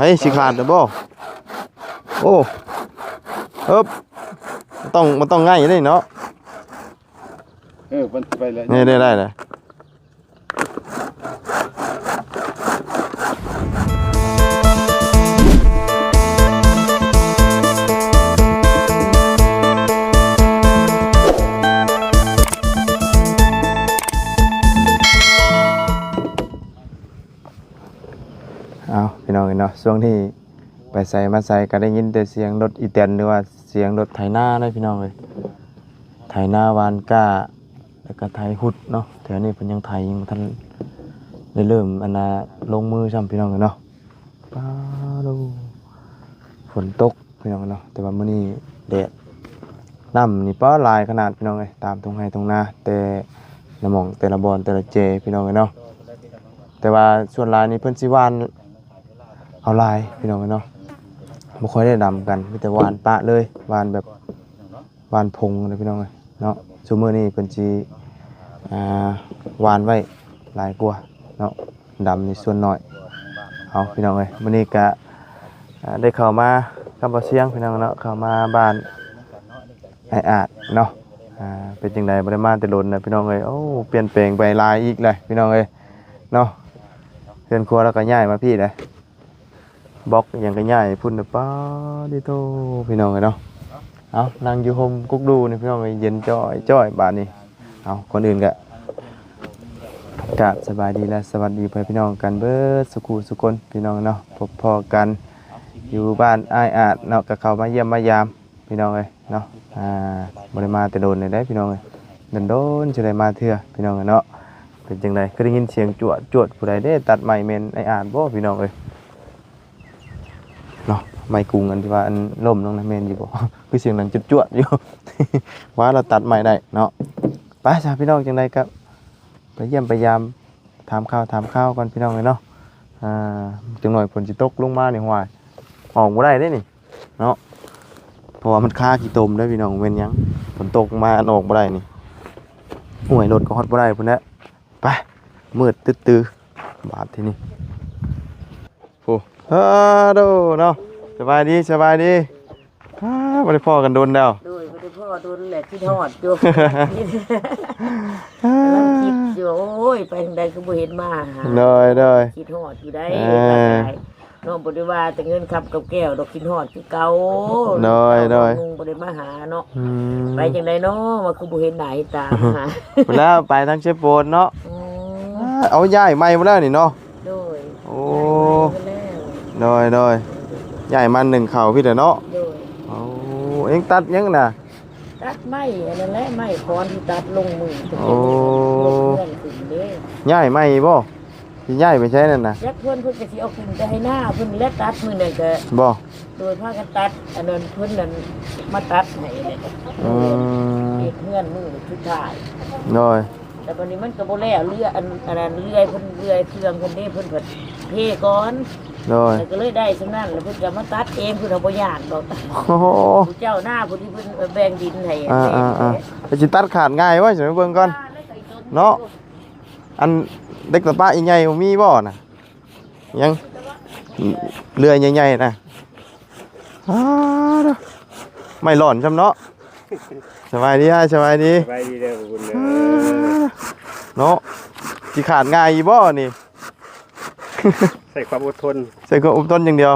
ເຮີ້ຍ ຊິຂາດແລ້ວບໍ່? ໂອ້ ເອີບ ມັນຕ້ອງ ມັນຕ້ອງໄງ່ເດ້ເນາະ. ເອີ ມັນໄປແລ້ວ ນີ້ໄດ້ ໄດ້ແລ້ວ. ເອົາ ພີ່ນ້ອງເອີຍເນາະ ຊ່ວງນີ້ໄປໃສມາໃສກໍໄດ້ຍິນແຕ່ສຽງລົດອີແຕນ ຫຼືວ່າສຽງລົດໄຖນາເດ້ພີ່ນ້ອງເອີຍ. ໄຖນາຫວ່ານກ້າ ແລ້ວກໍໄຖຫຸດເນາະ. ແຖວນີ້ເພິ່ນຍັງໄຖ ຍັງບໍ່ທັນໄດ້ເລີ່ມອັນນ່າລົງມືຊ້ຳ ພີ່ນ້ອງເອີຍເນາະ. ປ້າໂດ ຝົນຕົກ ພີ່ນ້ອງເນາະ ແຕ່ວ່າມື້ນີ້ແດດ. ນ້ຳນີ້ປ້າຫຼາຍຂະໜາດ ພີ່ນ້ອງເອີຍ ຕາມທົ່ງໄຮ່ທົ່ງນາ ແຕ່ລະໝ່ອງ ແຕ່ລະບ່ອນ ແຕ່ລະແຈ ພີ່ນ້ອງເອີຍເນາະ. ແຕ່ວ່າສ່ວນຫຼາຍນີ້ເພິ່ນຊິຫວ່ານເອົາຫຼາຍ ພີ່ນ້ອງເອີຍເນາະ. ບໍ່ຄ່ອຍໄດ້ດຳກັນ ມີແຕ່ຫວ່ານປະເລີຍ ຫວ່ານແບບ ຫວ່ານຜົງເດ້ພີ່ນ້ອງເອີຍເນາະ. ຊຸມມື້ນີ້ເພິ່ນຊິ ອ່າ ຫວ່ານໄວ້ຫຼາຍກວ່າເນາະ ດຳນີ້ສ່ວນໜ້ອຍ. ເອົາ ພີ່ນ້ອງເອີຍ ມື້ນີ້ກະ ອ່າ ໄດ້ເຂົ້າມາກັບບ່າວຊຽງ ພີ່ນ້ອງເນາະ ເຂົ້າມາບ້ານອ້າຍອາດເນາະ. ອ່າ ເປັນຈັ່ງໃດ ບໍ່ໄດ້ມາແຕ່ດົນນະ ພີ່ນ້ອງເອີຍ. ໂອ້ ປ່ຽນແປງໄປຫຼາຍອີກແຫຼະ ພີ່ນ້ອງເອີຍເນາະ. ເຮືອນຄົວລາວກໍຍ້າຍມາພີ້ແຫຼະ. ບລັອກອີ່ຫຍັງກໍຍ້າຍພຸ້ນນະ. ປາດຕິໂທ ພີ່ນ້ອງເອີຍເນາະ. ເອົາ ນັ່ງຢູ່ຮົ່ມກົກດູນີ້ ພີ່ນ້ອງເອີຍ ເຢັນຈ້ອຍໆ ບາດນີ້. ເອົາ ກ່ອນອື່ນກໍກາບສະບາຍດີ ແລະ ສະຫວັດດີພໍ່ແມ່ພີ່ນ້ອງກັນເບິດສູ່ຄູ່ສູ່ຄົນ ພີ່ນ້ອງເນາະ. ພົບພໍ້ກັນຢູ່ບ້ານອ້າຍອາດເນາະ ກໍເຂົ້າມາຢ້ຽມມາຢາມ ພີ່ນ້ອງເອີຍເນາະ. ອ່າ ບໍ່ໄດ້ມາແຕ່ດົນແລ້ວເດ້ ພີ່ນ້ອງເອີຍ ດົນໆ ຊິໄດ້ມາເທື່ອ ພີ່ນ້ອງເອີຍເນາະ. ເປັນຈັ່ງໃດ ຄືໄດ້ຍິນສຽງຈວດໆ ຜູ້ໃດເດ້ຕັດໄມ້ ແມ່ນອ້າຍອາດບໍ່ ພີ່ນ້ອງເອີຍເນາະ? ໄມ້ກຸງອັນທີ່ວ່າອັນລົ້ມລົງນະ ແມ່ນຢູ່ບໍ່? ຄືສຽງດັງຈວດໆຢູ່ ວ່າລາວຕັດໄມ້ໄດ້ເນາະ. ໄປຊະ ພີ່ນ້ອງ ຈັ່ງໃດກໍໄປຢ້ຽມໄປຢາມ ຖາມຂ່າວຖາມຄາວກ່ອນ ພີ່ນ້ອງເອີຍເນາະ. ອ່າ ຈັກໜ້ອຍຝົນຊິຕົກລົງມານີ້ ຫ້ວຍ ອອກບໍ່ໄດ້ເດ້ນີ້ເນາະ ເພາະວ່າມັນຄາຂີ້ຕົມເດ້ພີ່ນ້ອງ. ແມ່ນຫຍັງ ຝົນຕົກມາອັນອອກບໍ່ໄດ້ນີ້ ໂອ້ຍ ລົດກໍຮອດບໍ່ໄດ້ພຸ້ນແຫຼະ. ໄປ ມືດຕຶດຕື້ບາດທີນີ້. ໂອ້ ຮາໂດເນາະ ສະບາຍດີ ສະບາຍດີ. ອ້າ ບໍ່ໄດ້ພໍ້ກັນດົນແລ້ວ. ໂດຍ ບໍ່ໄດ້ພໍ້ດົນແຫຼະ ຄິດຮອດຢູ່ ກຳລັງຄິດຢູ່ ໂອ້ຍ ໄປທາງໃດຄືບໍ່ເຫັນມາຫາ. ໂດຍ ໂດຍ ຄິດຮອດຢູ່ໄດ໋ ເອີ ເນາະ. ບໍ່ໄດ້ວ່າແຕ່ເງິນຄຳກັບແກ້ວດອກ ຄິດຮອດຄືເກົ່າ. ໂດຍ ໂດຍ ບໍ່ໄດ້ມາຫາເນາະ. ອືມ ໄປຈັ່ງໃດເນາະ ວ່າຄືບໍ່ເຫັນໜ້າເຫັນຕາຫາ. ພຸ້ນແລ້ວ ໄປທາງເຊໂປນເນາະ. ອືມ ເອົາ ຍ້າຍໃໝ່ພຸ້ນແລ້ວນີ້ເນາະ. ໂດຍ ໂອ້ ໂດຍ ໂດຍ ຍ້າຍມາໜຶ້ງເຂົ້າພີ້ແຫຼະເນາະ. ໂດຍ ໂອ້ ເອັງຕັດຫຍັງນະ? ຕັດໄມ້ອັນນັ້ນແຫຼະ ໄມ້ຄອນທີ່ຕັດລົງມື້. ໂອ້ ເຮືອນຂຶ້ນເດ້. ຍ້າຍໃໝ່ບໍ່? ຊິຍ້າຍໄປໃສນັ້ນນະ? ຈັກເພິ່ນ ເພິ່ນກໍຊິເອົາຂຶ້ນແຕ່ໄຮ່ນາເພິ່ນແຫຼະ ຕັດມື້ນັ້ນກໍ ບໍ່ ໂດຍ ພາກັນຕັດ ອັນນັ້ນເພິ່ນນັ້ນມາຕັດໃຫ້ແຫຼະ. ອືມ ເຮັດເຮືອນມື້ສຸດທ້າຍ. ໂດຍ ແຕ່ບັດນີ້ມັນກໍບໍ່ແລ້ວ ເລື່ອຍ ອັນ ອັນນັ້ນເລື່ອຍເພິ່ນ ເລື່ອຍເຄື່ອງເພິ່ນເດ້ ເພິ່ນພັດເພກ່ອນ. ໂດຍ ແລ້ວກໍເລີຍໄດ້ສ່ຳນັ້ນ ແລ້ວເພິ່ນກໍມາຕັດເອງ ເພິ່ນເອົາບໍ່ຢ້ານດອກ. ໂອ້ໂຫ ຜູ້ເຈົ້ານາຜູ້ທີ່ເພິ່ນແບ່ງດິນໃຫ້. ອ່າໆໆ ເພິ່ນຊິຕັດຂາດງ່າຍບໍ່? ຊິໄປເບິ່ງກ່ອນເນາະ. ອັນເຫຼັກຕະປະໃຫຍ່ໆ ບໍ່ມີບໍ່ນະ? ຍັງເລື່ອຍໃຫຍ່ໆນະ. ອ້າ ໄມ້ຫຼອນຊ້ຳເນາະ. ສະບາຍດີອ້າຍ ສະບາຍດີ. ສະບາຍດີເດີ ຂອບຄຸນເດີ. ເນາະ ຊິຂາດງ່າຍຢູ່ບໍ່ນີ້? ໃຊ້ຄວາມອົດທົນ ໃຊ້ຄວາມອົດທົນຢ່າງດຽວ.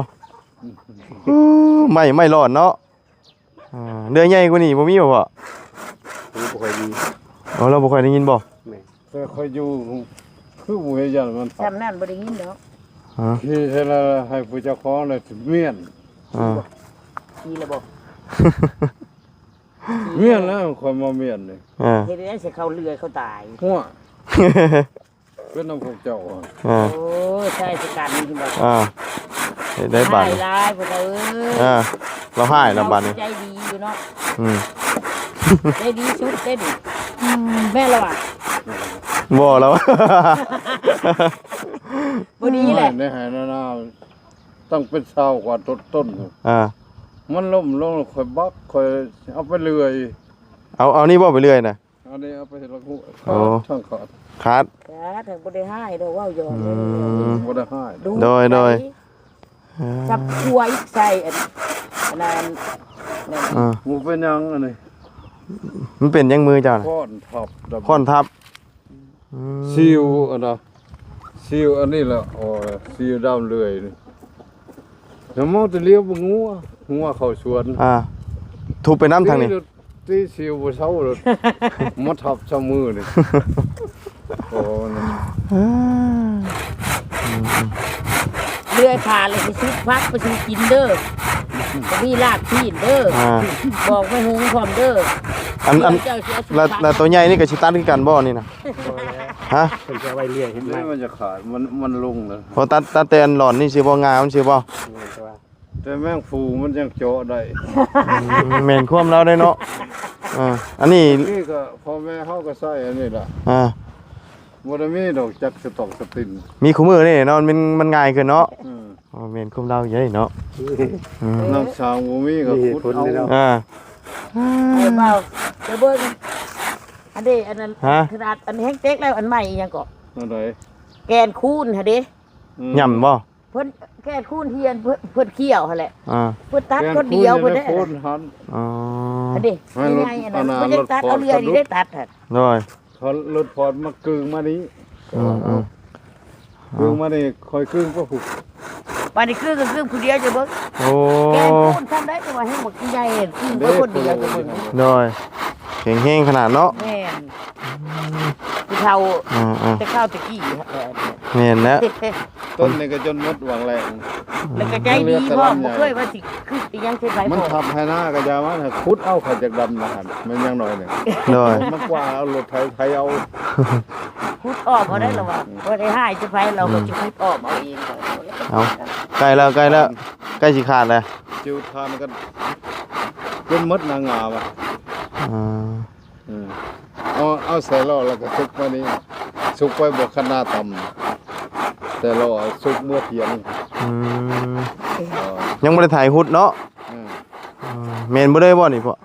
ໄມ້ ໄມ້ຫຼອນເນາະ. ອ່າ ເລື່ອຍໃຫຍ່ກວ່ານີ້ບໍ່ມີບໍ່ພໍ່? ບໍ່ຄ່ອຍມີ. ອໍ ລາວບໍ່ຄ່ອຍໄດ້ຍິນບໍ່? ແມ່ນ ແຕ່ຂ້ອຍຢູ່ຄືບໍ່ເຮັດຫຍັງມັນ ຊ່ຳນັ້ນບໍ່ໄດ້ຍິນດອກ. ຮະ? ທີ່ແທ້ລະໃຫ້ຜູ້ເຈົ້າຂອງລະຊິມ້ຽນ. ອ່າ ຂີ່ລະບໍ່? ມ້ຽນແລ້ວ ຂ້ອຍມາມ້ຽນນີ້. ອ່າ ເຮັດໃດຊິເຂົ້າເລື່ອຍເຂົາຕາຍ. ຫົວ ເປັນນຳພວກເຈົ້າ. ອ່າ ໂອ້ຍ ຊາຍຊະກັນນີ້ເຫັນບໍ່? ອ່າ ເຮັດໄດ້ບາດນີ້ ຮ້າຍພວກເຂົາເອີຍ. ອ່າ ລາວຮ້າຍລະບາດນີ້ ໃຈດີຢູ່ເນາະ. ອືມ ໃຈດີສຸດເດ້ນີ້. ແມ່ນລະຫວາ? ບໍ່ລະຫວາ? ບໍ່ດີແຫຼະ ໃນໄຮ່ໃນນາຕັ້ງເປັນຊາວກວ່າຕົ້ນ. ອ່າ ມັນລົ້ມລົງ ຂ້ອຍບັກ ຂ້ອຍເອົາໄປເລື່ອຍ. ເອົາ ເອົານີ້ບໍ່ໄປເລື່ອຍນະ? ອັນນີ້ເອົາໄປເຮັດລະກູ. ໂອ້ ຂາດ ຂາດ ຂາດ ແຕ່ບໍ່ໄດ້ຮ້າຍດອກ ເວົ້າຢອກ. ອືມ ບໍ່ໄດ້ຮ້າຍ. ໂດຍ ໂດຍ ໃຈ ຈັບຄວາຍໃສ່ອັນ ອັນນັ້ນ ເອີ ບໍ່ເປັນຫຍັງອັນນີ້ ມັນເປັນຫຍັງມືເຈົ້ານະ? ຄ້ອນທັບ ຄ້ອນທັບ. ອືມ ຊິວອັນນະ ຊິວອັນນີ້ລະ ໂອ້ຍ ຊິວດຳເລື່ອຍນີ້ ນຳເມົາແຕ່ລຽວບໍ່ງົວ ງົວເຂົ້າສວນ ອ່າ ທຸບໄປນຳທາງນີ້ ຕີ ຕີຊິວບໍ່ເຊົາໂລດ ມາທັບຊະມື້ນີ້ ໂອ້ ເລື່ອຍຜ່າແລ້ວຊິຊຸກຜັກໄປສູ່ກິນເດີ ບໍ່ມີລາກຊີ້ນເດີ ອ່າ ບອກແມ່ຫຸງພ້ອມເດີ ອັນ ອັນ ແລ້ວ ແລ້ວໂຕໃຫຍ່ນີ້ກໍຊິຕັດຄືກັນບໍ່ນີ້ນະ? ຮະ ເພິ່ນຈະໄວ້ເລື່ອຍເຮັດໄມ້ ມັນຈະຂາດ ມັນ ມັນລົງແລ້ວ ພໍຕັດ ຕັດແຕ່ອັນຫຼອນນີ້ຊິບໍ່ ງ່າມັນຊິບໍ່? ແຕ່ແມງຟູມັນຍັງເຈາະໄດ້ ອືມ ແມ່ນຄວາມລາວໄດ້ເນາະ ເອີ ອັນນີ້ ນີ້ກໍພໍ່ແມ່ເຮົາກໍໃຊ້ອັນນີ້ລະ ອ່າ ບໍ່ໄດ້ມີດອກຈັກສະຕອກສະຕິນ ມີຄູ່ມື້ນີ້ເນາະ ມັນ ມັນງ່າຍຂຶ້ນເນາະ ອືມ ອໍ ແມ່ນຄວາມລາວຢູ່ເດ້ເນາະ ອືມ ນ້ຳສາງບໍ່ມີກໍຂຸດເອົາ ອ່າ ເອີ ເບົາ ໄປເບິ່ງ ອັນເດ ອັນນັ້ນ ຮະ ຂະໜາດອັນແຮງເຕັກແລ້ວ ອັນໃໝ່ອີ່ຫຍັງເກາະ ອັນໃດ ແກ່ນຄູນຫັ້ນເດ ອືມ ຫຍ້ຳບໍ່? ເພິ່ນແກ່ນຄູນທຽນ ເພິ່ນ ເພິ່ນຂ້ຽວຫັ້ນແຫຼະ ອ່າ ເພິ່ນຕັດຄົນດຽວເພິ່ນເດ້ ອໍ ອັນນີ້ ໃຫຍ່ອັນນັ້ນ ເພິ່ນຕັດເອົາເລື່ອຍນີ້ໄດ້ຕັດ ໂດຍ ເຂົາລົດພອນມາກຶງມານີ້ ອືມໆ ກຶງມານີ້ ຂ້ອຍກຶງກໍພຸ້ນ ບາດນີ້ຄືກໍຄືຜູ້ດຽວ ຈະເບິ່ງ ໂອ້ ແກ່ນຄູນຊ່ຳໃດ ແຕ່ວ່າແຮງບັກໃຫຍ່ ຄືເບິ່ງຄົນດຽວ ຈະເບິ່ງ ໂດຍ ແຂງແຮງຂະໜາດເນາະ ແມ່ນ ຜູ້ເຖົ້າ ອືມໆ ແຕ່ເກົ່າແຕ່ກີ້ ແມ່ນແລ້ວ ຕົ້ນນີ້ກໍຈົນໝົດຫວັງແລ້ວ ແລ້ວກໍໃຈດີພ້ອມ ບໍ່ເຄີຍວ່າຊິ ຄືອີຫຍັງເຮັດໄປ ມັນທັບໄຮ່ນາກໍຢ່າມັນ ໃຫ້ຂຸດເອົາ ເຂົາຈັກດຳນະຫັ້ນ ແມ່ນຫຍັງໜ້ອຍໜຶ່ງ ໂດຍ ມັນກວ້າງ ເອົາລົດໄຖໄຖເອົາ ຂຸດອ້ອມເອົາໄດ້ລະວ່າ ອືມ ບໍ່ໄດ້ຮ້າຍຈະໃຜ ລາວກໍ ອືມ ຊິຂຸດອ້ອມເອົາເອງ ເອົາ ໃກ້ແລ້ວ ໃກ້ແລ້ວ ໃກ້ຊິຂາດແລ້ວ ຈິວທານກັນຈົນໝົດນາງາວ່າ ອືມ ອືມ ເອົາ ເອົາໃສ່ລໍ້ແລ້ວກໍສຸກມານີ້ ສຸກໄປບໍ່ຄັນນາຕຳ ແຕ່ລໍ້ສຸກເມື່ອທຽງ ອືມ ເອີ ຍັງບໍ່ໄດ້ໄຖຫຸດເນາະ ອືມ ອືມ ແມ່ນບໍ່ເລີຍບໍ່ນີ້ພໍ່?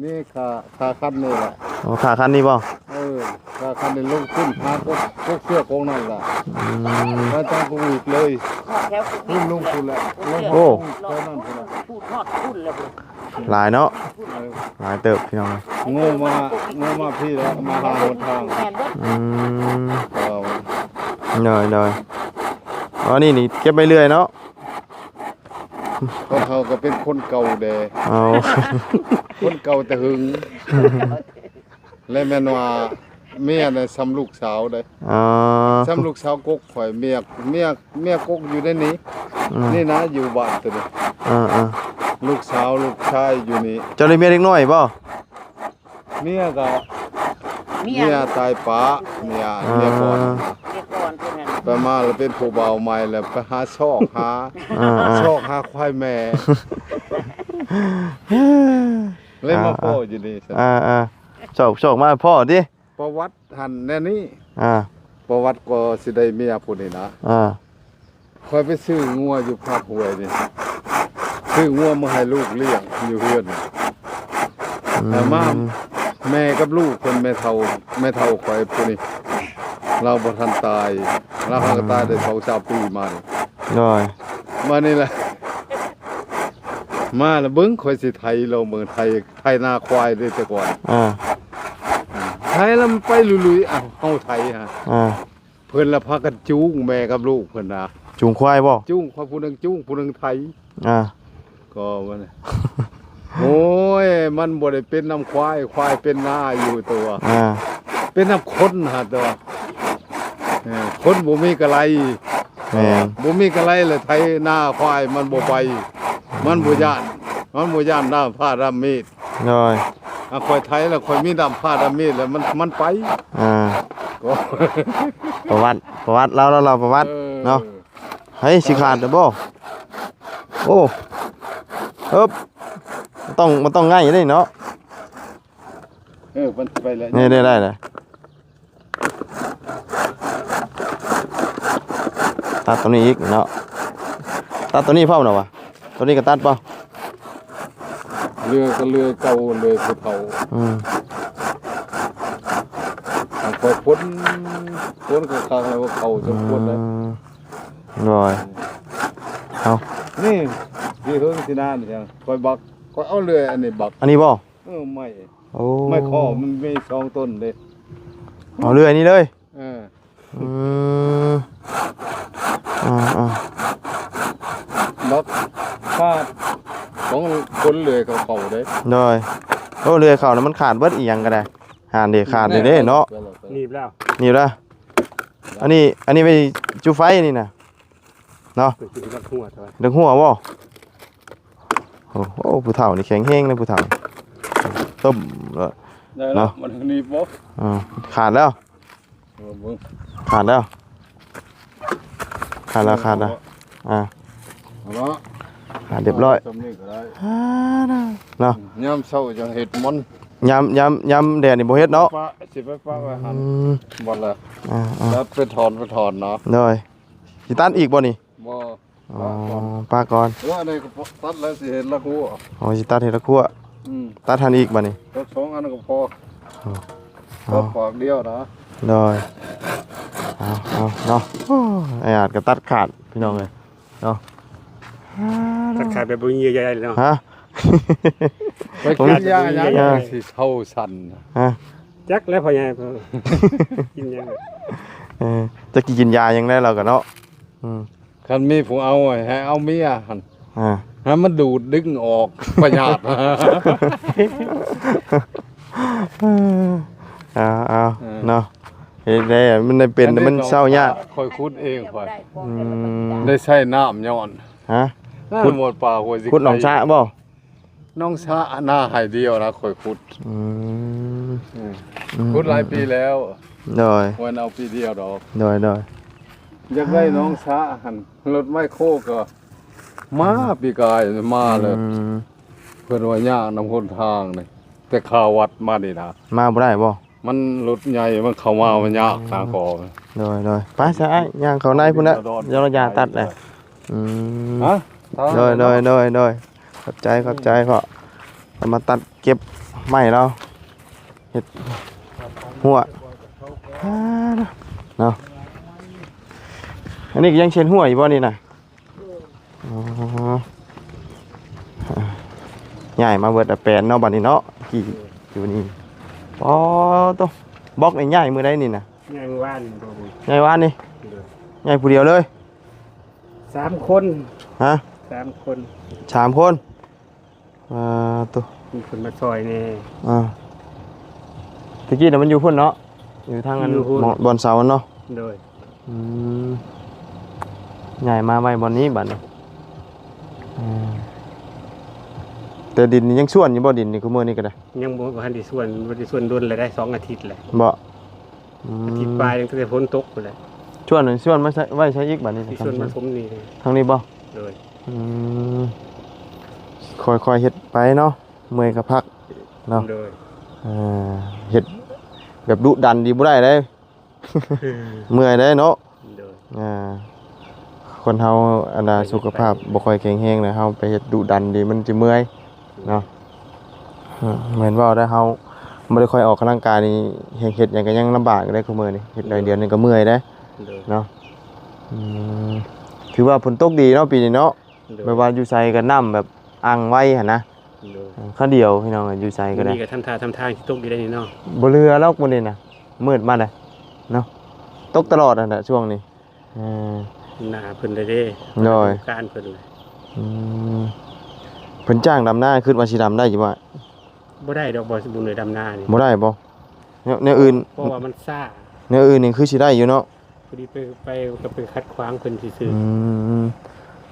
ນີ້ຂາ ຂາຄັນນີ້ແຫຼະ ອໍ ຂາຄັນນີ້ບໍ່? ເອີ ຂາຄັນນີ້ລົງທຶນຫາກົກ ກົກເຊືອກກົກນັ້ນລະ ອືມ ໄປຕາມກົກອີກເລີຍ ພຸ້ນລົງພຸ້ນແຫຼະ ລົງ ໂອ້ ພຸ້ນແຖວນັ້ນພຸ້ນແຫຼະ ພຸ້ນຮອດພຸ້ນແລ້ວພຸ້ນ ຫຼາຍເນາະ ເອີ ຫຼາຍເຕີບພີ່ນ້ອງ ງໍມາ ງໍມາພີ້ແລ້ວ ມາຫາຫົນທາງ ອືມ ເອີ ໂດຍໆ ອໍ ນີ້ ນີ້ເກັບໄວ້ເລື້ອຍເນາະ ຂອງເຮົາກໍເປັນຄົນເກົ່າແດ່ ເອົາ ຄົນເກົ່າແຕ່ຫຶງ ແລະແມ່ນວ່າເມຍນະສ່ຳລູກສາວເດ້ ອໍ ສ່ຳລູກສາວກົກຂ້ອຍ ເມຍ ເມຍ ເມຍກົກຢູ່ໃນນີ້ ອືມ ນີ້ນະ ຢູ່ບ້ານໂຕນີ້ ເອີໆ ລູກສາວລູກຊາຍຢູ່ນີ້ ເຈົ້າໄດ້ເມຍເດັກນ້ອຍບໍ່? ເມຍກໍ ເມຍ ເມຍຕາຍປະ ເມຍ ເມຍກ່ອນ ເມຍກ່ອນເພິ່ນຫັ້ນ ໄປມາແລ້ວເປັນຜູ້ບ່າວໃໝ່ ແລ້ວໄປຫາຊອກຫາ ເອີໆ ຊອກຫາຄວາຍແມ່ ເລີຍມາພໍ້ຢູ່ນີ້ ເອີໆ ຊອກ ຊອກມາພໍ້ຕິ ປະຫວັດຫັ້ນແນວນີ້ ອ່າ ປະຫວັດກໍຊິໄດ້ເມຍຜູ້ນີ້ນະ ອ່າ ຂ້ອຍໄປຊື້ງົວຢູ່ພາກຫ້ວຍນີ້ ຊື້ງົວມາໃຫ້ລູກລ້ຽງຢູ່ເຮືອນ ອືມ ແຕ່ມາແມ່ກັບລູກເພິ່ນ ແມ່ເຖົ້າ ແມ່ເຖົ້າຂ້ອຍຜູ້ນີ້ ລາວບໍ່ທັນຕາຍ ລາວຫາກໍຕາຍໄດ້ສອງສາມປີມານີ້ ໂດຍ ມານີ້ແຫຼະ ມາລະເບິ່ງ ຂ້ອຍຊິໄຖລອງເບິ່ງ ໄຖ ໄຖນາຄວາຍເດ້ແຕ່ກ່ອນ ອ່າ ໄຖລະມັນໄປລຸຍໆ ເອົາ ເຮົາໄຖຫາ ອ່າ ເພິ່ນລະພາກັນຈູງແມ່ກັບລູກເພິ່ນນະ ຈູງຄວາຍບໍ່? ຈູງ ຂ້ອຍຜູ້ໜຶ່ງຈູງ ຜູ້ໜຶ່ງໄຖ ອ່າ ກໍວ່າ ໂອ້ຍ ມັນບໍ່ໄດ້ເປັນນຳຄວາຍ ຄວາຍເປັນນາຢູ່ຕົວະ ອ່າ ເປັນນຳຄົນຫາຕົວະ ເອີ ຄົນບໍ່ມີກະໄລ ແມ່ນ ບໍ່ມີກະໄລລະໄຖນາຄວາຍມັນບໍ່ໄປ ມັນບໍ່ຢ້ານ ມັນບໍ່ຢ້ານດ້າມພ້າດ້າມມີດ ໂດຍ ອ່າ ຂ້ອຍໄຖແລ້ວ ຂ້ອຍມີດ້າມພ້າດ້າມມີດແລ້ວ ມັນ ມັນໄປ ອ່າ ກໍ ປະຫວັດ ປະຫວັດ ລາວ ລາວ ລາວປະຫວັດ ເອີ ເນາະ ໃຫ້ຊິຂາດແລ້ວບໍ່? ໂອ້ ເອີບ ມັນຕ້ອງ ມັນຕ້ອງງ່າຍເດ້ເນາະ ເອີ ມັນໄປແລ້ວ ນີ້ ນີ້ໄດ້ແລ້ວ ຕັດຕົວນີ້ອີກເນາະ ຕັດຕົວນີ້ພ້ອມແລ້ວຫວາ? ຕົວນີ້ກໍຕັດບໍ່? ເລື່ອຍກໍເລື່ອຍເກົ່າ ເລື່ອຍຜູ້ເຖົ້າ ອືມ ຂ້ອຍພົ້ນ ພົ້ນຄັກໆ ແລ້ວເຂົ້າສົມຄວນແລ້ວ ອືມ ໂດຍ ເອົາ ນີ້ ຊິເຫິງຊິນານຫຍັງ ຂ້ອຍບັກ ຂ້ອຍເອົາເລື່ອຍອັນນີ້ບັກ ອັນນີ້ບໍ່? ເອີ ໄມ້ ໂອ້ ໄມ້ຄໍມັນມີສອງຕົ້ນເດ້ ເອົາເລື່ອຍນີ້ເລີຍ ເອີ ອືມ ອ່າໆ ບັກຂາດຂອງຄົນເລື່ອຍເຂົາເຂົ້າເດ້ ໂດຍ ໂອ້ ເລື່ອຍເຂົ້ານະ ມັນຂາດເບິດ ອີ່ຫຍັງກໍໄດ້ ຫານເດ້ ຂາດເດ້ເນາະ ໜີບແລ້ວ ໜີບແລ້ວ ອັນນີ້ ອັນນີ້ໄວ້ຈຸໄຟນີ້ນະ ເນາະ ເປັນຊິລັກຫົວເທົ່າ ເລື່ອຍຫົວບໍ່? ໂອ້ໂຫ ຜູ້ເຖົ້ານີ້ແຂງແຮງເດ້ ຜູ້ເຖົ້າ ເຕີມເລີຍ ໄດ້ແລ້ວ ເນາະ ມັນໜີບບໍ່? ອ່າ ຂາດແລ້ວ ເອີ ເບິ່ງ ຂາດແລ້ວ ຂາດແລ້ວ ຂາດແລ້ວ ອ່າ ເອົາລະ ຂາດຮຽບຮ້ອຍ ຊ່ຳນີ້ກໍໄດ້ ອ່າ ເນາະ ຍາມເຊົ້າຈັ່ງເຮັດມັນ ຍາມ ຍາມ ຍາມແດດນີ້ບໍ່ເຮັດເນາະ ປະ ຊິໄປປະໄວ້ຫັ້ນ ອືມ ໝົດແລ້ວ ອ່າໆ ແລ້ວໄປຖອນ ໄປຖອນເນາະ ໂດຍ ຊິຕັດອີກບໍ່ນີ້? ບໍ່ ອໍ ປະກ່ອນ ປະກ່ອນ ເອີ ອັນນີ້ກໍຕັດແລ້ວ ຊິເຮັດລະຂົວ ອໍ ຊິຕັດເຮັດລະຂົວ ອືມ ຕັດຫັ້ນອີກບາດນີ້ ຕັດສອງອັນກໍພໍ ອໍ ຕັດປາກດຽວນະ ໂດຍ ເອົາ ເອົາເນາະ ໂອ້ ອ້າຍອາດກໍຕັດຂາດ ພີ່ນ້ອງເອີຍ ເນາະ ຕັດຂາດແບບບໍ່ມີເຍື່ອໃຍເນາະ ຮະ ໄປກິນຢາຫຍັງ ເອີ ຊິເຊົາສັ່ນ ຮະ ຈັກແລ້ວພໍ່ໃຫຍ່ ກິນຫຍັງ ເອີ ຈັກຊິກິນຢາຫຍັງແລ້ວລາວກໍເນາະ ອືມ ຄັນມີຜູ້ເອົາ ໃຫ້ເອົາເມຍຫັ້ນ ອ່າ ໃຫ້ມັນດູດດຶງອອກພະຍາດ ເອົາໆ ເອີ ເນາະ ເຮັດໄດ້ ມັນໄດ້ເປັນ ມັນເຊົາຍາກ ຂ້ອຍຂຸດເອງຂ້ອຍ ອືມ ໄດ້ໃຊ້ນ້ຳຍ້ອນ ຮະ ຂຸດ ໝົດປ່າຫ້ວຍຊິ ຂຸດໜອງສະບໍ່? ໜອງສະ ໜ້າໄຮ່ດຽວນະ ຂ້ອຍຂຸດ ອືມ ອືມ ອືມ ຂຸດຫຼາຍປີແລ້ວ ໂດຍ ບໍ່ແມ່ນເອົາປີດຽວດອກ ໂດຍໆ ຢາກໄດ້ໜອງສະຫັ້ນ ລົດໄມໂຄກໍມາ ອືມ ປີກາຍມາແລ້ວ ອືມ ເພິ່ນວ່າຍາກນຳຫົນທາງນີ້ ແຕ່ຂາວັດມານີ້ນະ ມາບໍ່ໄດ້ບໍ່? ມັນລົດໃຫຍ່ມັນເຂົ້າມາ ມັນຍາກ ອືມ ທາງກໍ ໂດຍໆ ໄປຊະອ້າຍ ຍ່າງເຂົ້າໃນພຸ້ນແຫຼະ ເຈົ້າລະຢາຕັດແຫຼະ ອືມ ຮະ ໂດຍໆໆໆ ຂອບໃຈ ຂອບໃຈ ເພາະເອົາມາຕັດເກັບໄມ້ລາວ ເຮັດຮົ້ວ ເນາະ ອັນນີ້ກໍຍັງເຊັນຮົ້ວຢູ່ບໍ່ນີ້ນະ? ອໍ ຍ້າຍມາເບິດແປນເນາະ ບັດນີ້ເນາະ ກີ້ຢູ່ນີ້ ອໍ ໂຕ ບລັອກນີ້ຍ້າຍມື້ໃດນີ້ນະ? ຍ້າຍມື້ວານນີ້ ຍ້າຍວານນີ້ ໂດຍ ຍ້າຍຜູ້ດຽວເລີຍ ສາມຄົນ ຮະ ສາມຄົນ ສາມຄົນ ອ່າ ໂຕ ມີຄົນມາຊ່ອຍແດ່ ອ່າ ແຕ່ກີ້ນະມັນຢູ່ພຸ້ນເນາະ ຢູ່ທາງອັນ ຢູ່ພຸ້ນ ບ່ອນເສົາເນາະ ໂດຍ ອືມ ຍ້າຍມາໄວ້ບ່ອນນີ້ບັດນີ້ ອືມ ແຕ່ດິນນີ້ຍັງຊວນຢູ່ບໍ່? ດິນນີ້ ຄຸມື້ນີ້ກໍໄດ້ ຍັງບໍ່ ບໍ່ທັນໄດ້ຊວນ ບໍ່ໄດ້ຊວນດົນແລ້ວໄດ໋ ສອງອາທິດແລ້ວ ບໍ່? ອືມ ອາທິດປາຍ ຕັ້ງແຕ່ຝົນຕົກພຸ້ນແຫຼະ ຊວນ ຊວນມາໃສ່ ໄວ້ໃສ່ອີກບັດນີ້ ຊິຊວນມາຖົມນີ້ ທາງນີ້ບໍ່? ໂດຍ ອືມ ຄ່ອຍໆເຮັດໄປເນາະ ເມື່ອຍກໍພັກເນາະ ໂດຍ ເອີ ເຮັດແບບດຸດັນນີ້ບໍ່ໄດ້ເດ້ ເມື່ອຍເດ້ເນາະ ໂດຍ ອ່າ ຄົນເຮົາອັນນ່າ ໄປ ສຸຂະພາບບໍ່ຄ່ອຍແຂງແຮງນະ ເຮົາໄປເຮັດດຸດັນນີ້ມັນຊິເມື່ອຍເນາະ ອືມ ແມ່ນເວົ້າໄດ້ ເຮົາບໍ່ໄດ້ຄ່ອຍອອກກຳລັງກາຍນີ້ ເຮັດ ເຮັດຫຍັງກໍຍັງລຳບາກຢູ່ເດ້ ຄຸມື້ນີ້ ເຮັດໜ້ອຍດຽວນີ້ກໍເມື່ອຍເດ້ ໂດຍ ເນາະ ອືມ ຖືວ່າຝົນຕົກດີເນາະ ປີນີ້ເນາະ ໂດຍ ແບບວ່າຢູ່ໃສກໍນ້ຳແບບອັ່ງໄວຫັ້ນນະ ໂດຍ ເອີ ຄາວດຽວ ພີ່ນ້ອງ ຢູ່ໃສກໍໄດ້ ມື້ນີ້ກໍທຳທ່າທຳທາງຊິຕົກຢູ່ໄດ໋ນີ້ເນາະ ບໍ່ເຫຼືອດອກມື້ນີ້ນະ ມືດມາເດ້ເນາະ ຕົກຕະຫຼອດຫັ້ນແຫຼະຊ່ວງນີ້ ເອີ ໜ້າເພິ່ນເດ້ ໂດຍ ການເພິ່ນ ອືມ ເພິ່ນຈ້າງດຳນາ ຄິດວ່າຊິດຳໄດ້ຢູ່ບໍ່? ບໍ່ໄດ້ດອກ ບໍ່ ບຸນເອີຍ ດຳນານີ້ ບໍ່ໄດ້ບໍ່? ແນວ ແນວອື່ນ ເພາະວ່າມັນຊ້າ ແນວອື່ນນີ້ຄືຊິໄດ້ຢູ່ເນາະ ພໍດີໄປ ໄປ ກໍໄປຂັດຂວາງເພິ່ນຊື່ໆ ອືມ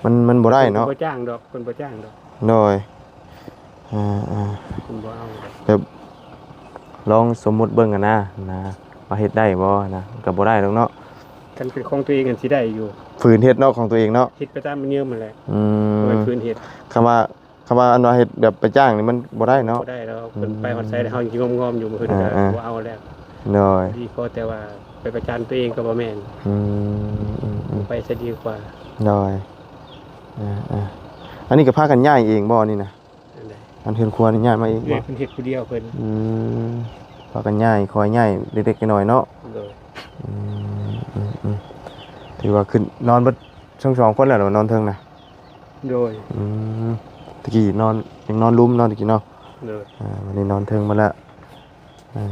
ມັນ ມັນບໍ່ໄດ້ເນາະ ເພິ່ນບໍ່ຈ້າງດອກ ເພິ່ນບໍ່ຈ້າງດອກ ໂດຍ ອ່າໆ ເພິ່ນບໍ່ເອົາ ແບບລອງສົມມຸດເບິ່ງຫັ້ນນະ ນະ ວ່າເຮັດໄດ້ບໍ່ນະ ກໍບໍ່ໄດ້ດອກເນາະ ຄັນເປັນຂອງຕົວເອງຫັ້ນຊິໄດ້ຢູ່ ຝືນເຮັດເນາະ ຂອງຕົວເອງເນາະ ເຮັດໄປຕາມມັນຍືມຫັ້ນແຫຼະ ອືມ ບໍ່ແມ່ນຝືນເຮັດ ຄຳວ່າ ຄຳວ່າອັນວ່າເຮັດແບບໄປຈ້າງນີ້ມັນບໍ່ໄດ້ເນາະ ບໍ່ໄດ້ແລ້ວ ອືມ ເພິ່ນໄປຮອດໃສແລ້ວ ເຮົາຍັງງອມໆຢູ່ ມື້ອື່ນກໍ ອ່າໆ ບໍ່ເອົາແລ້ວ ໂດຍ ດີພໍແຕ່ວ່າໄປປະຈານຕົວເອງກໍບໍ່ແມ່ນ ອືມ ອືມໆ ໄປຊະດີກວ່າ ໂດຍ ອ່າໆ ອັນນີ້ກໍພາກັນຍ້າຍເອງບໍ່ ອັນນີ້ນະ? ອັນໃດ? ອັນເຮືອນຄົວນີ້ຍ້າຍມາເອງບໍ່? ເອີ ເພິ່ນເຮັດຜູ້ດຽວເພິ່ນ ອືມ ພາກັນຍ້າຍ ຄ່ອຍຍ້າຍເລັກໆນ້ອຍໆເນາະ ໂດຍ ອືມ ອືມໆ ຖືວ່າຂຶ້ນນອນເບິດທັງສອງຄົນແລ້ວ ນອນເທິງນະ? ໂດຍ ອືມ ຕະກີ້ນອນ ຍັງນອນລຸ່ມເນາະ ຕະກີ້ເນາະ ໂດຍ ອ່າ ບັດນີ້ນອນເທິງໝົດແລ້ວ ອ່າ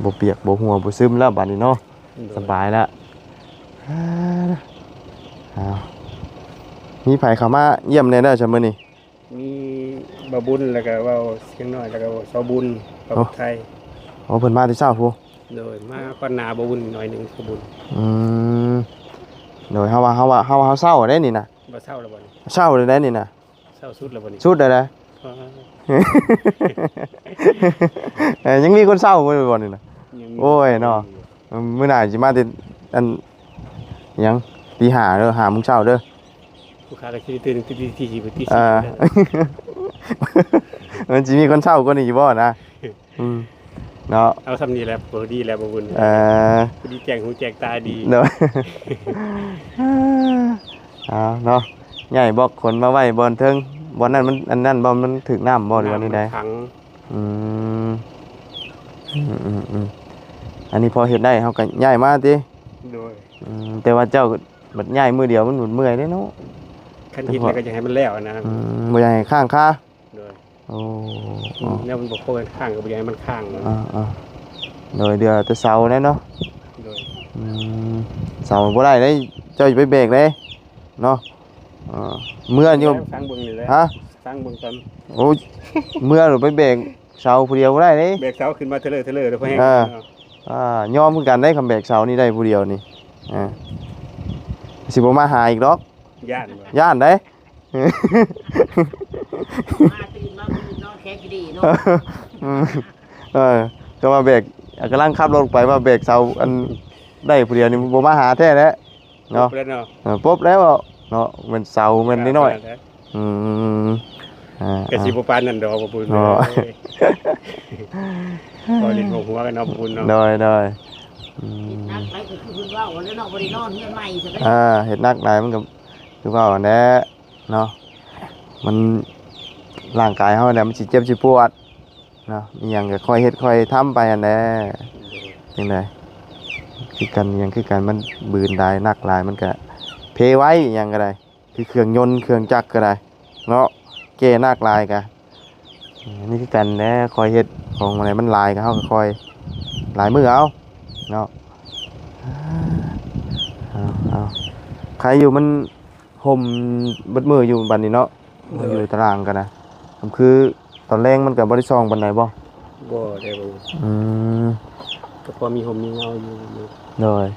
ບໍ່ປຽກບໍ່ຮົ່ວບໍ່ຊຶມແລ້ວບັດນີ້ເນາະ ໂດຍ ສະບາຍແລ້ວ ອ່າ ມີໃຜເຂົ້າມາຢ້ຽມແດ່ເດີຊະມື້ນີ້? ມີບ່າວບຸນ ແລ້ວກໍເວົ້າສຽງນ້ອຍ ແລ້ວກໍເວົ້າຊາວບຸນ ເວົ້າໄທ ໂອ້ ເພິ່ນມາແຕ່ເຊົ້າພຸ້ນ ໂດຍ ມາກ່ອນໜ້າບ່າວບຸນໜ້ອຍໜຶ່ງ ບ່າວບຸນ ອືມ ໂດຍ ເຮົາວ່າ ເຮົາວ່າ ເຮົາວ່າເຮົາເຊົາໄດ໋ນີ້ນະ ບໍ່ເຊົາແລ້ວບໍ່ນີ້ ເຊົາໄດ້ນີ້ນະ ເຊົາສຸດແລ້ວບໍ່ນີ້ ສຸດໄດ້ ເອີ ເອີ ຍັງມີຄົນເຊົາບໍ່ ບໍ່ນີ້ນະ ຍັງມີ ໂອ້ຍເນາະ ມື້ໜ້າຊິມາແຕ່ ອັນ ຫຍັງ ຕີຫ້າເດີ ຫ້າໂມງເຊົ້າເດີ ລູກຄ້າກໍຊິໄດ້ຕື່ນ ຕີສີ່ ຕີສີ່ ເອີ ມັນຊິມີຄົນເຊົາກວ່ານີ້ຢູ່ບໍ່ນະ? ອືມ ເນາະ ເອົາສ່ຳນີ້ແຫຼະ ພໍດີແຫຼະ ບໍ່ບຸນ ເອີ ພໍດີແຈ້ງຫູແຈ້ງຕາດີ ໂດຍ ເອົາເນາະ ຍ້າຍບອກຄົນມາໄວ້ບ່ອນເທິງ ບ່ອນນັ້ນມັນ ອັນນັ້ນບໍ່ ມັນຖືກນ້ຳບໍ່ ຫຼືວ່າແນວໃດ? ອືມ ອືມໆໆ ອັນນີ້ພໍເຮັດໄດ້ ເຮົາກໍຍ້າຍມາຕິ ໂດຍ ອືມ ແຕ່ວ່າເຈົ້າບັດຍ້າຍມື້ດຽວມັນເມື່ອຍເດ້ເນາະ ຄັນເຮັດແລ້ວກໍຢາກໃຫ້ມັນແລ້ວນະ ອືມ ບໍ່ຢາກໃຫ້ຄ້າງຄາ ໂດຍ ໂອ້ ອືມ ແນວມັນບໍ່ພໍກັນຄ້າງກໍບໍ່ຢາກໃຫ້ມັນຄ້າງ ອ່າໆ ໂດຍ ເຫຼືອແຕ່ເສົາແຫຼະເນາະ ໂດຍ ອືມ ເສົາບໍ່ໄດ້ເດ້ ເຈົ້າຢ່າໄປແບກເດ້ເນາະ ເອີ ເມື່ອຢູ່ ແລ້ວສັ່ງເບິ່ງນີ້ແຫຼະ ຮະ? ສັ່ງເບິ່ງກ່ອນ ໂອ້ຍ ເມື່ອໄປແບກເສົາຜູ້ດຽວບໍ່ໄດ້ເດ້ ແບກເສົາຂຶ້ນມາເທີເລີເທີເລີເດີ ພໍແຮງ ອ່າ ເນາະ ອ່າ ຍອມຄືກັນເດ້ ຄັນແບກເສົານີ້ໄດ້ຜູ້ດຽວນີ້ ອ່າ ຊິບໍ່ມາຫາອີກດອກ ຢ້ານບໍ່? ຢ້ານເດ້ ມາຕື່ນມາຄືນນອນແຄກດີເນາະ ອືມ ເອີ ກໍວ່າແບກ ກຳລັງຂັບລົດໄປວ່າແບກເສົາອັນໄດ້ຜູ້ດຽວນີ້ບໍ່ມາຫາແທ້ແຫຼະເນາະ ປົບແລ້ວເນາະ ເອີ ປົບແລ້ວເນາະ ແມ່ນເສົາແມ່ນນ້ອຍໆ ອືມ ອ່າ ກໍຊິບໍ່ປານນັ້ນດອກ ບໍ່ບຸນ ເອີ ເວົ້າຫຼິ້ນເວົ້າຫົວກັນເນາະ ບໍ່ບຸນເນາະ ໂດຍໆ ອືມ ເຮັດໜັກໄປກໍຄືເພິ່ນເວົ້າແຫຼະເນາະ ບໍ່ໄດ້ນອນເຮືອນໃໝ່ຊະເດ້ ອ່າ ເຮັດໜັກຫຼາຍມັນກໍຄືເວົ້າຫັ້ນແຫຼະ ເນາະ ມັນ ຮ່າງກາຍເຮົາແຫຼະ ມັນຊິເຈັບຊິປວດເນາະ ອີ່ຫຍັງກໍຄ່ອຍເຮັດຄ່ອຍທຳໄປຫັ້ນແຫຼະ ໂດຍ ຈັ່ງໃດ ຄືກັນ ອີ່ຫຍັງຄືກັນ ມັນບືນຫຼາຍ ໜັກຫຼາຍ ມັນກໍເພໄວ ອີ່ຫຍັງກໍໄດ້ ຄືເຄື່ອງຍົນ ເຄື່ອງຈັກກໍໄດ້ເນາະ ແກ່ໜັກຫຼາຍກໍ ນີ້ຄືກັນແຫຼະ ຄ່ອຍເຮັດ ຂອງອັນໃດມັນຫຼາຍກໍເຮົາກໍຄ່ອຍ ຫຼາຍມື້ເອົາເນາະ ເອົາ ເອົາ ໃຄຢູ່ ມັນ ຮົ່ມເບິດມື້ຢູ່ບັດນີ້ເນາະ ໂດຍ ຢູ່ຕາລ່າງກໍນະ ກໍຄືຕອນແລງມັນກໍບໍ່ໄດ້ສ່ອງປານໃດບໍ່? ບໍ່ໄດ້ ບໍ່ ອືມ ກໍພໍມີຮົ່ມມີເງົາຢູ່ ໂດຍ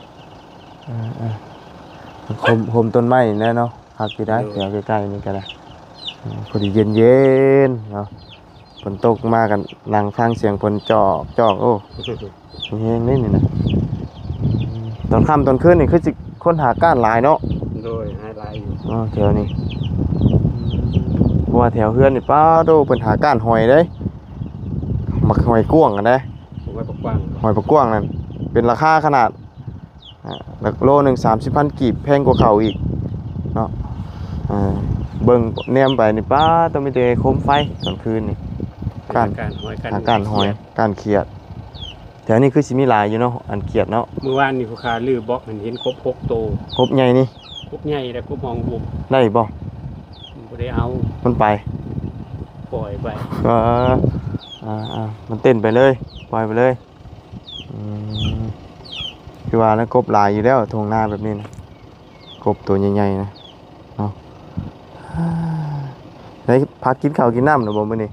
ເອີໆ ຮົ່ມ ຮົ່ມຕົ້ນໄມ້ແຫຼະເນາະ ຄັກຢູ່ໄດ໋ ໂດຍ ແຖວໃກ້ໆນີ້ກໍໄດ້ ອືມ ພໍດີເຢັນໆເນາະ ຝົນຕົກມາກໍນັ່ງຟັງສຽງຝົນຈອກໆ ໂອ້ ມີແຮງເດ້ນີ້ນະ ຕອນຄ່ຳຕອນຄືນນີ້ຄືຊິຄົນຫາກ້ານຫຼາຍເນາະ ໂດຍ ຫາຫຼາຍຢູ່ ອໍ ແຖວນີ້ ເພາະວ່າແຖວເຮືອນນີ້ ປາໂທ້ ເພິ່ນຫາກ້ານຫອຍເດ້ ໝາກຫອຍກວາງຫັ້ນເດ້ ຫອຍປາກກວາງ ຫອຍປາກກວາງນັ້ນ ເປັນລາຄາຂະໜາດ ອ່າ ຫຼັກໂລໜຶ່ງສາມສິບພັນກີບ ແພງກວ່າເຂົ້າອີກເນາະ ອ່າ ເບິ່ງແນມໄປນີ້ ປາໂທ້ ມີແຕ່ໂຄມໄຟກາງຄືນນີ້ ກ້ານ ກ້ານຫອຍ ກ້ານຂຽດ ກ້ານຫອຍ ກ້ານຂຽດ ແຖວນີ້ຄືຊິມີຫຼາຍຢູ່ເນາະ ອັນຂຽດເນາະ ມື້ວານນີ້ຜູ້ຂ້າລືບອກ ມັນເຫັນກົບຫົກໂຕ ກົບໃຫຍ່ນີ້ ກົບໃຫຍ່ ແລະ ກົບຫ້ອງບົມ ໄດ້ບໍ່? ບໍ່ໄດ້ເອົາ ມັນໄປ ປ່ອຍໄປ ເອີ ອ່າໆ ມັນເຕັ້ນໄປເລີຍ ປ່ອຍໄປເລີຍ ອືມ ຄືວ່ານະ ກົບຫຼາຍຢູ່ແລ້ວ ທົ່ງນາແບບນີ້ນະ ກົບໂຕໃຫຍ່ໆນະເນາະ ໄດ້ພາກິນເຂົ້າກິນນ້ຳແລ້ວບໍ່ມື້ນີ້?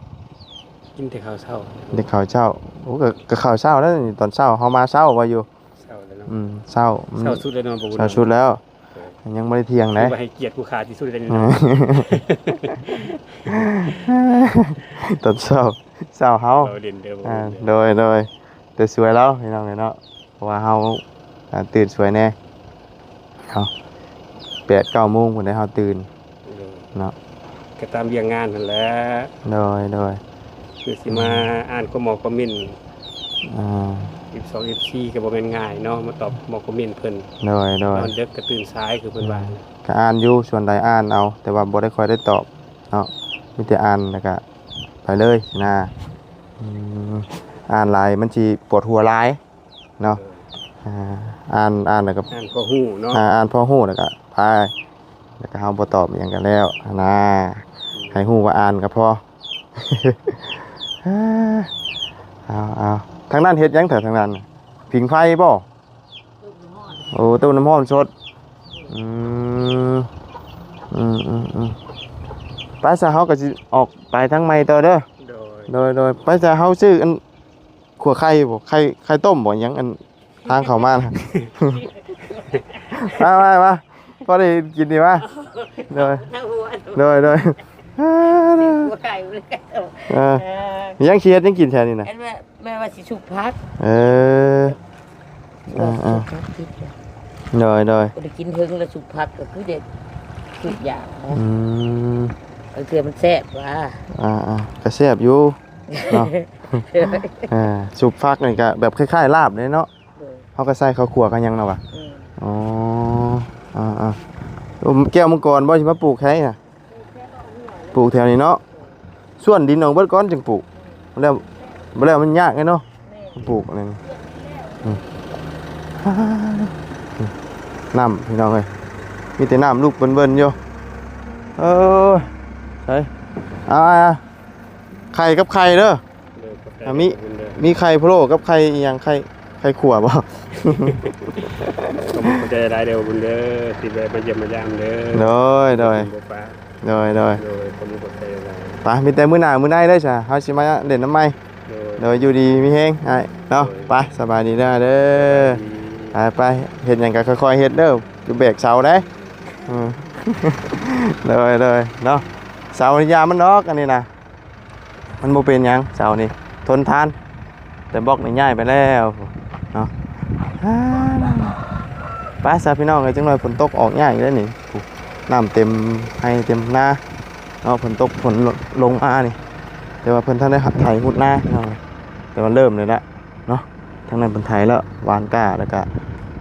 ກິນແຕ່ເຂົ້າເຊົ້າ ກິນແຕ່ເຂົ້າເຊົ້າ ໂອ້ ກໍ ກໍເຂົ້າເຊົ້າແລ້ວນີ້ ຕອນເຊົ້າເຮົາມາເຊົ້າວ່າຢູ່ ເຊົ້າແລ້ວເນາະ ອືມ ເຊົ້າ ເຊົ້າສຸດແລ້ວເນາະ ບໍ່ບຸນ ເຊົ້າສຸດແລ້ວ ຍັງບໍ່ໄດ້ທ່ຽງໃດ ຖືວ່າໃຫ້ກຽດຜູ້ຂ້າທີ່ສຸດເລີຍນີ້ເນາະ ຕອນເຊົ້າ ເຊົ້າເຮົາ ເວົ້າຫຼິ້ນເດີ ອ່າ ໂດຍໆ ແຕ່ສວຍລາວ ພີ່ນ້ອງເອີຍເນາະ ເພາະວ່າເຮົາ ອ່າ ຕື່ນສວຍແດ່ ເຮົາ ແປດເກົ້າໂມງພຸ້ນໃດ ເຮົາຕື່ນ ໂດຍ ເນາະ ກໍຕາມວຽກງານຫັ້ນແຫຼະ ໂດຍໆ ຄືຊິມາອ່ານຄວາມເວົ້າຄອມເມັນ ອ່າ ເອັຟສອງ ເອັຟສີ່ ກໍບໍ່ແມ່ນງ່າຍເນາະ ມາຕອບເວົ້າຄອມເມັນເພິ່ນ ໂດຍໆ ນອນເດິກກໍຕື່ນສາຍ ຄືເພິ່ນວ່າ ອືມ ກໍອ່ານຢູ່ ສ່ວນຫຼາຍອ່ານເອົາ ແຕ່ວ່າບໍ່ໄດ້ຄ່ອຍໄດ້ຕອບເນາະ ມີແຕ່ອ່ານແລ້ວກໍໄປເລີຍນະ ອືມ ອ່ານຫຼາຍມັນຊິປວດຫົວຫຼາຍ ເນາະ ເອີ ອ່າ ອ່ານ ອ່ານແລ້ວກໍ ອ່ານພໍຮູ້ເນາະ ອ່າ ອ່ານພໍຮູ້ແລ້ວກໍໄປ ແລ້ວກໍເຮົາບໍ່ຕອບຫຍັງກັນແລ້ວຫັ້ນນາ ໃຫ້ຮູ້ວ່າອ່ານກໍພໍ. ເອົາໆ ທາງນັ້ນເຮັດຫຍັງແທ້ ທາງນັ້ນ ຜິງໄຟບໍ່? ໂອ້ ຕົ້ມນ້ຳຮ້ອນສົດ. ອືມ ອືມໆໆ ໄປຊະ ເຮົາກໍຊິອອກໄປທາງໃໝ່ຕໍ່ເດີ. ໂດຍ ໂດຍໆ ໄປຊະ ເຮົາຊື້ອັນ ຂົ້ວໄຂ່ບໍ່? ໄຂ່ ໄຂ່ຕົ້ມບໍ່? ຫຍັງ ອັນ ທາງເຂົ້າມານະ ມາໆໆ ພໍໄດ້ກິນນີ້ວະ. ໂດຍ ທາງຫົວ ໂດຍໆ ຫົວໄກ່ ເອີ ເອີ ຍັງຊິເຮັດຫຍັງກິນແຖວນີ້ນະ? ອັນ ແມ່ ແມ່ວ່າຊິສຸບຜັກ. ເອີ ອ່າ ອ່າ ສຸບຜັກກິນ. ໂດຍ ໂດຍ ບໍ່ໄດ້ກິນເຖິງແລ້ວ ສຸບຜັກກໍຄືເດັດ ສຸບຢາກນະ. ອືມ ບາງເທື່ອມັນແຊບວ່າ. ອ່າ ອ່າ ກໍແຊບຢູ່ເນາະ. ອ່າ ສຸບຜັກນີ້ກໍແບບຄ້າຍໆລາບເດ້ເນາະ. ໂດຍ ເຮົາກໍໃສ່ເຂົ້າຂົ້ວກັບຫຍັງເນາະວະ. ອືມ ອໍ ອ່າໆ ແກ້ວມັງກອນບໍ່ ຊິມາປູກໃຫ້ນະ? ປູກແຖວນີ້ເນາະ ສ່ວນດິນອອກເບິດກ່ອນຈຶ່ງປູກ ແລ້ວ ບໍ່ແລ້ວມັນຍາກເດ້ເນາະ. ແມ່ນ ປູກອັນນັ້ນ. ອືມ ນ້ຳ ພີ່ນ້ອງເອີຍ ມີແຕ່ນ້ຳລຸກເບິ່ນໆຢູ່. ເອີ ໃສ ເອົາ ໄຂ່ກັບໄຂ່ເດີ. ໂດຍ ຂອບໃຈ ອ່າ ມີ ເດີ ມີໄຂ່ພະໂລ້ກັບໄຂ່ອີ່ຫຍັງ ໄຂ່ ໄຂ່ຂົ້ວບໍ່? ຂອບໃຈຫຼາຍເດີບຸນເດີ ທີ່ແວະມາຢ້ຽມມາຢາມເດີ. ໂດຍ ໂດຍ ບໍ່ປະ ໂດຍ ໂດຍ ໂດຍ ຂອບໃຈຫຼາຍ. ໄປ ມີແຕ່ມື້ໜ້າມື້ໃນເດີຊະ ເຮົາຊິມາຫຼິ້ນນຳໃໝ່. ໂດຍ ໂດຍ ຢູ່ດີມີແຮງອ້າຍເນາະ. ໂດຍ ໄປ ສະບາຍດີເດີ ເດີ. ສະບາຍດີ. ໄປ ໄປ ເຮັດຫຍັງກໍຄ່ອຍໆເຮັດເດີ ຢ່າແບກເສົາເດ້. ອືມ ໂດຍ ໂດຍ ເນາະ ເສົານີ້ຢ່າມັນດອກ ອັນນີ້ນະ. ມັນບໍ່ເປັນຫຍັງ ເສົານີ້ທົນທານ ແຕ່ບລັອກນີ້ຍ້າຍໄປແລ້ວເນາະ. ໄປຊະພີ່ນ້ອງເອີຍ ຈັກໜ່ອຍຝົນຕົກອອກຍາກອີກແລ້ວນີ້. ນ້ຳເຕັມໄຮ່ເຕັມນາເນາະ ຝົນຕົກຝົນລົງມານີ້. ແຕ່ວ່າເພິ່ນທັນໄດ້ໄຖຮຸດນາພີ່ນ້ອງ ແຕ່ວ່າເລີ່ມແລ້ວລະເນາະ. ທາງນັ້ນເພິ່ນໄຖແລ້ວ ຫວ່ານກ້າ ແລ້ວກະ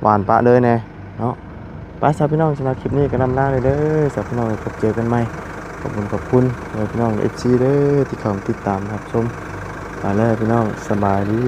ຫວ່ານປະເລີຍແດ່ເນາະ. ໄປຊະພີ່ນ້ອງ ສຳລັບຄລິບນີ້ກໍລ່ຳລາເລີຍເດີຊະພີ່ນ້ອງ ພົບເຈີກັນໃໝ່. ຂອບຄຸນ ຂອບຄຸນພີ່ນ້ອງ ເອັຟຊີ ເດີ ທີ່ເຂົ້າມາຕິດຕາມຮັບຊົມ. ໄປແລ້ວພີ່ນ້ອງ ສະບາຍດີ.